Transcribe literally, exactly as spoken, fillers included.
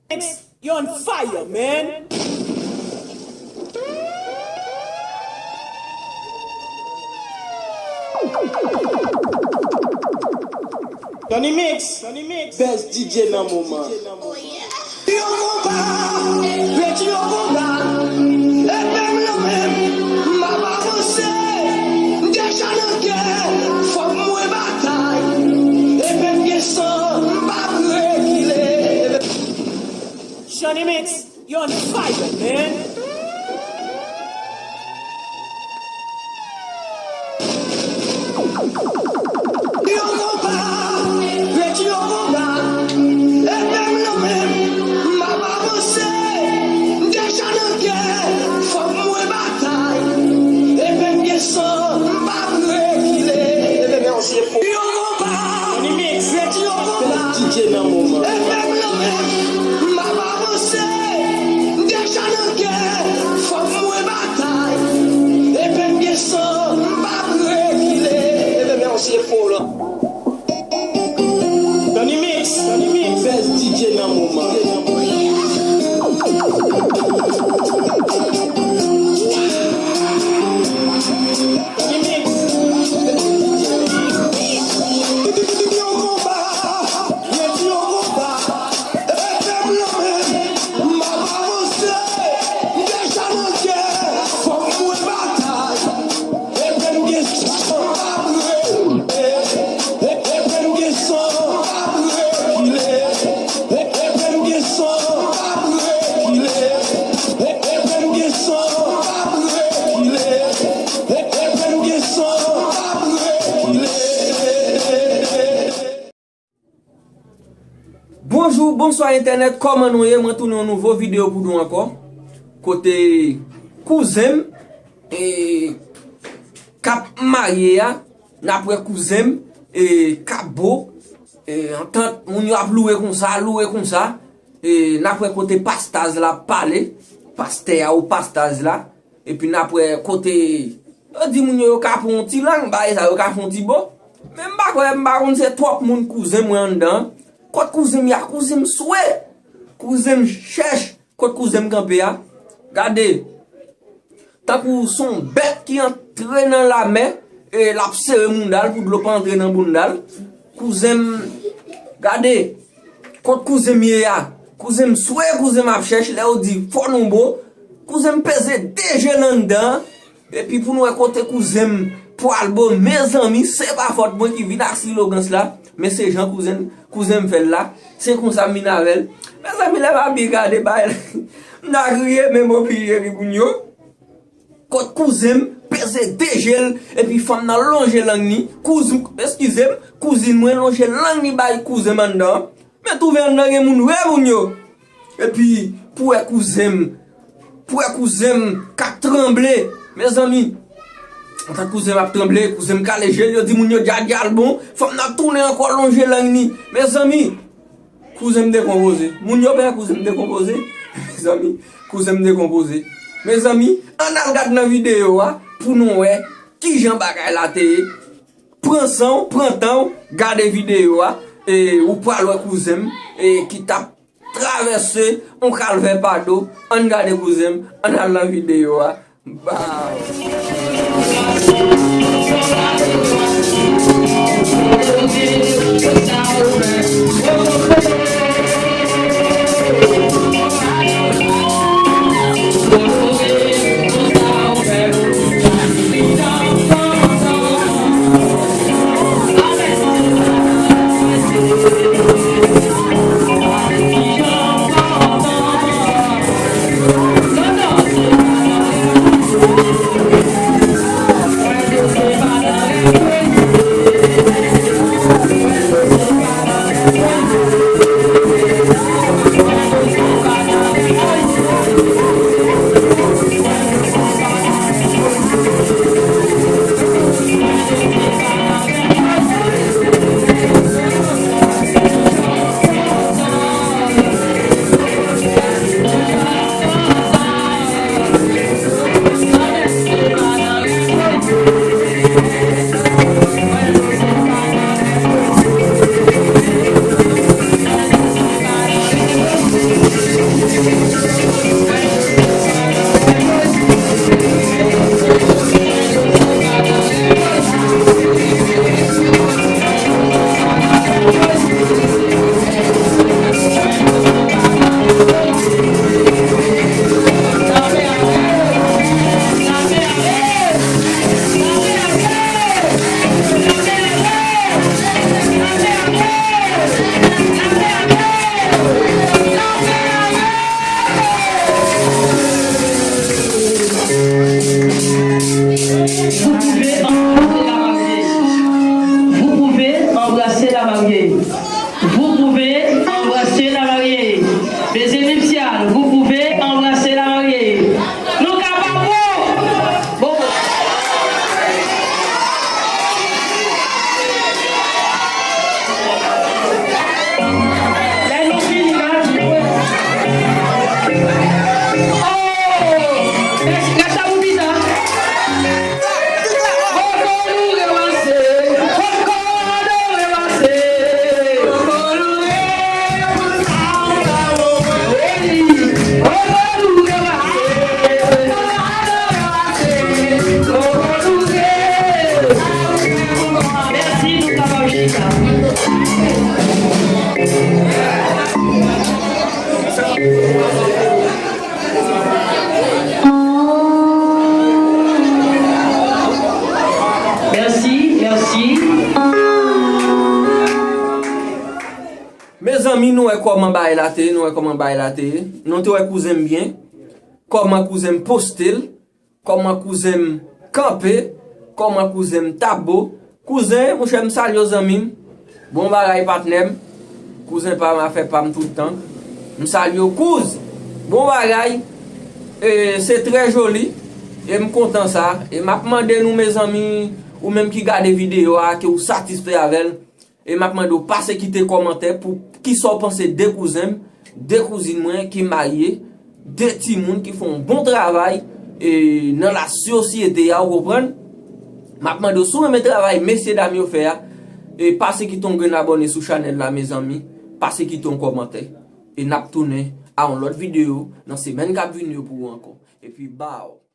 You're on fire, man. Tony Mix, Tony Mix, best D J nan moman. Yon konba, peti yon konba, e menm lan menm, m ap avanse, m deja nan gè, fòk mwen batay, e menm gen san, m p ap rekile. Johnny Mix, you're on fire, man. Yon konba, peti yon konba, e menm lan menm, m ap avanse, m deja nan gè, fòk mwen batay, e menm gen san, m p ap rekile. Yon konba, peti yon konba, e menm lan menm, m ap avanse, m deja nan gè, fòk mwen batay, e menm gen san, m p ap rekile. Ebyen, men yon se fo la. Tony Mix, Tony Mix, best D J nan moman. Tony Mix. Yon konba, yon konba. E pèp la menm, m ap avanse, m deja nan gè, fòk mwen batay. E pèp gen san, m ap rekile. E, e pèp gen san, m ap rekile. E, e pèp gen san, m ap rekile. E, e pèp gen san, m ap rekile. E, e pèp gen san, m ap rekile. Bonjou, bonswa entènèt, kòman nou ye? Mwen tounen yon nouvo videyo pou nou ankò. Kote kouzen m, e, k ap marye a, n ap wè kouzen m, e, k ap bo, e, antant moun yo ap louwe konsa, louwe konsa, e, n ap wè kote pastaz la ap pale, pastè a ou pastaz la, epi n ap wè kote yo di moun yo, yo ka pran yon ti lang, bagay sa yo ka fè yon ti bo. Men m pa kwè, m pa konn se twòp moun kouzen mwen anndan. Kot kouzen m ye a? Kouzen m swe. Kouzen m chèch. Kot kouzen m kanpe a? Gade. Tankou se yon bèt ki antre nan lamè, e l ap sere mounda l pou dlo pa antre nan bounda l. Kouzen m, gade. Kot kouzen m ye a? Kouzen m swe, kouzen m ap chèch, lè yo di fò nou bo. Kouzen m peze de je l anndan. Epi pou nou wè kote kouzen m pral bo. Mezanmi, se pa fòt mwen ki vin ak silogans la, men se jan kouzen, kouzen m fè l la. Se konsa m vin avè l. Mezanmi, lè m ap byen gade bagay la, m ta kriye, men m oblije ri pou n yo. Kot kouzen m peze de je l, epi fanm nan lonje lang ni. Kouzen, eskize m, kouzin mwen lonje lang ni bay kouzen m anndan an. Men twouve anndan gen moun vre moun yo. Epi, pou wè kouzen m, pou wè kouzen m k ap tranble. Mezanmi, antan kouzen m ap tranble, kouzen m kale je l, yo di moun yo djadja l bon, fanm nan tounen ankò lonje lang ni. Mezanmi, kouzen m dekonpoze. Moun yo pa wè kouzen m dekonpoze. Mezanmi, kouzen m dekonpoze. Mezanmi, ann al gad nan videyo a pou nou wè kijan bagay la te ye. Pran san w, pran tan w, gade videyo a, e ou pral wè kouzen m, e ki t ap travèse yon kalvè pa do. Ann gade kouzen m, ann al nan videyo a. Bam! Mes amis nuptiales, vous pouvez embrasser la mariée. Nou kapab, bon. Bon. Lè nou fini, n a di, oh, mèsi, rès la pou pita. Mezanmi, nou wè kòman bagay la te ye, nou wè kòman bagay la te ye. Nou te wè kouzen m byen, kòman kouzen m poste l, kòman kouzen m kanpe, kòman kouzen m tap bo. Kouzen, monchè, m salye w, zanmi m. Bon bagay, patnè m. Kouzen pa m, afè pa m tout tan. M salye w, kouz. Bon bagay. E, se trè joli. E m kontan sa. E m ap mande nou, mezanmi, ou menm ki gade videyo a, ke w satisfè avè l. E m ap mande w pase kite kòmantè pou kisa w panse de kouzen m, de kouzin mwen ki marye, de timoun ki fè yon bon travay, e, nan la sosyete a, ou konprann? M ap mande w si w renmen travay mesye dam yo fè a, e pase kite yon grenn abòne sou chanèl la, mezanmi, pase kite yon kòmantè. E n ap tounen a yon lòt videyo nan semèn k ap vini yo pou ou ankò. Epi, baw!